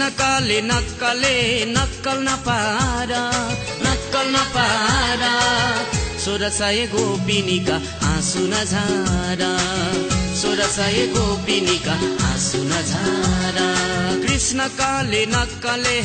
कृष्णकाले नक्कले नक्कल नपारा 1600 गोपिनीका आँसु नझारा 1600 गोपिनीका आँसु नझारा कृष्णकाले नक्कले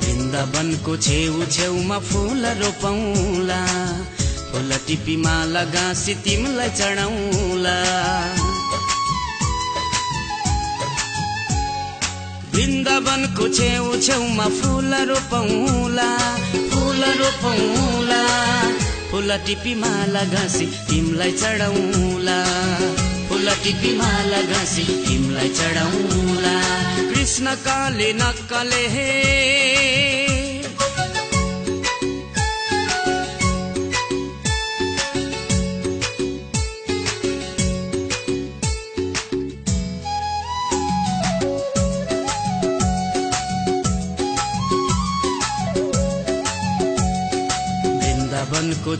वृन्दावनको छेउमा फूल रोपौला फूल टिपी माला गाँसी तिमीलाई चढाउला वृन्दावनको छेउमा फूल रोपौला फूल टिपी माला गाँसी तिमीलाई चढाउला फूल टिपी माला गाँसी तिमीलाई चढाउला कृष्णकाले नक्कले वृन्दावनको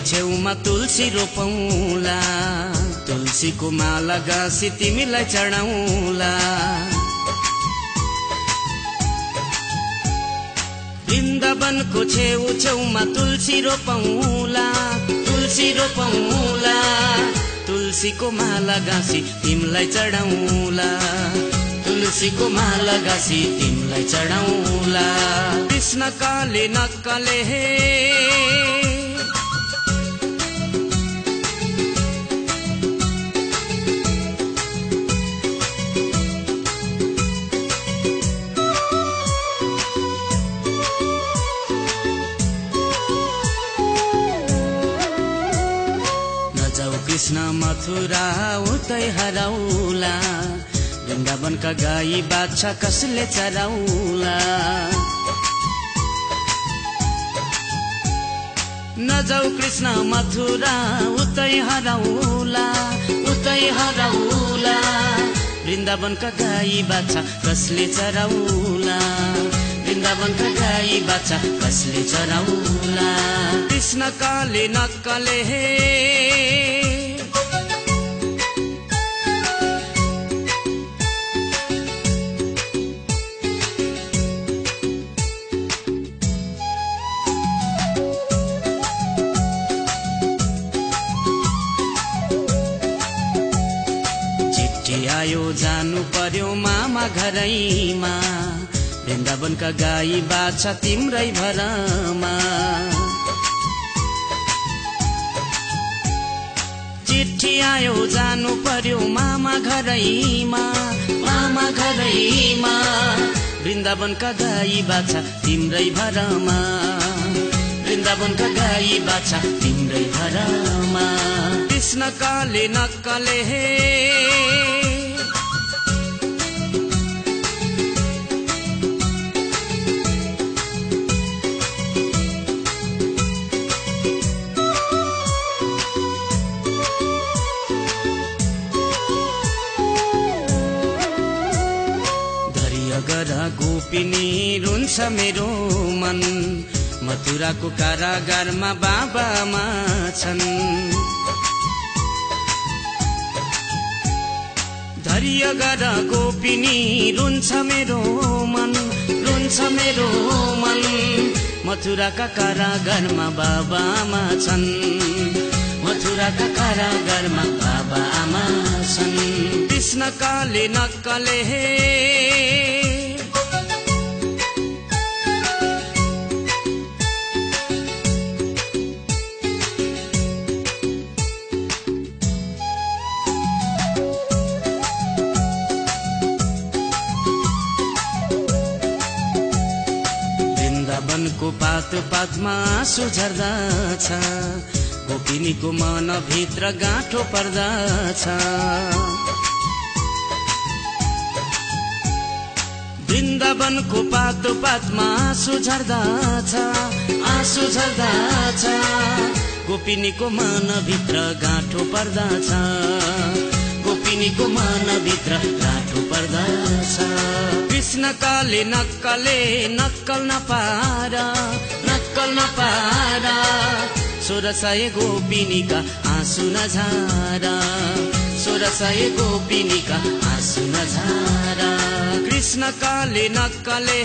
छेउमा तुलसी रोपौला तुलसीको माला गाँसी तिमीलाई चढाउला वृन्दावनको छेउमा तुलसी रोपौला तुलसीको माला गाँसी तिमीलाई चढाउला तुलसीको माला गाँसी तिमीलाई चढाउला कृष्णकाले नक्कले कृष्ण मथुरा उतै हराउला वृन्दावनका गाई बाछा कसले चराउला नजाऊ कृष्ण मथुरा उतै हराउला वृन्दावनका गाई बाछा कसले चराउला वृन्दावनका गाई बाछा कसले चराउला कृष्णकाले नक्कले आयो जानु पर्यो मामा घरैमा वृन्दावनका गाई बाछा तिम्रै भरमा चिठी आयो जानु पर्यो मामा घरैमा वृन्दावनका गाई बाछा तिम्रै भरमा वृन्दावनका गाई बाछा तिम्रै भरमा कृष्णकाले नक्कले गोपिनी रुन्छ मेरो मन मथुराको कारागारमा बाबामा छन् धैर्य गर गोपिनी रुन्छ मेरो मन मथुराका कारागारमा बाबामा छन् मथुराका कारागारमा बाबामा छन् कृष्णकाले नक्कले वृन्दावनको पातमा आँसु झर्दछ गोपिनीको मन भित्र गाँठो पर्दछ वृन्दावनको पातमा आँसु झर्दछ गोपिनीको मन भित्र गाँठो पर्दछ गोपिनीको मनभित्र गाँठो पर्दछ। कृष्ण काले नक्कले नक्कल नपार, नक्कल नपार, 1600 गोपिनीका आँसु नझारा, 1600 गोपिनीका आँसु नझारा। कृष्ण काले नक्कले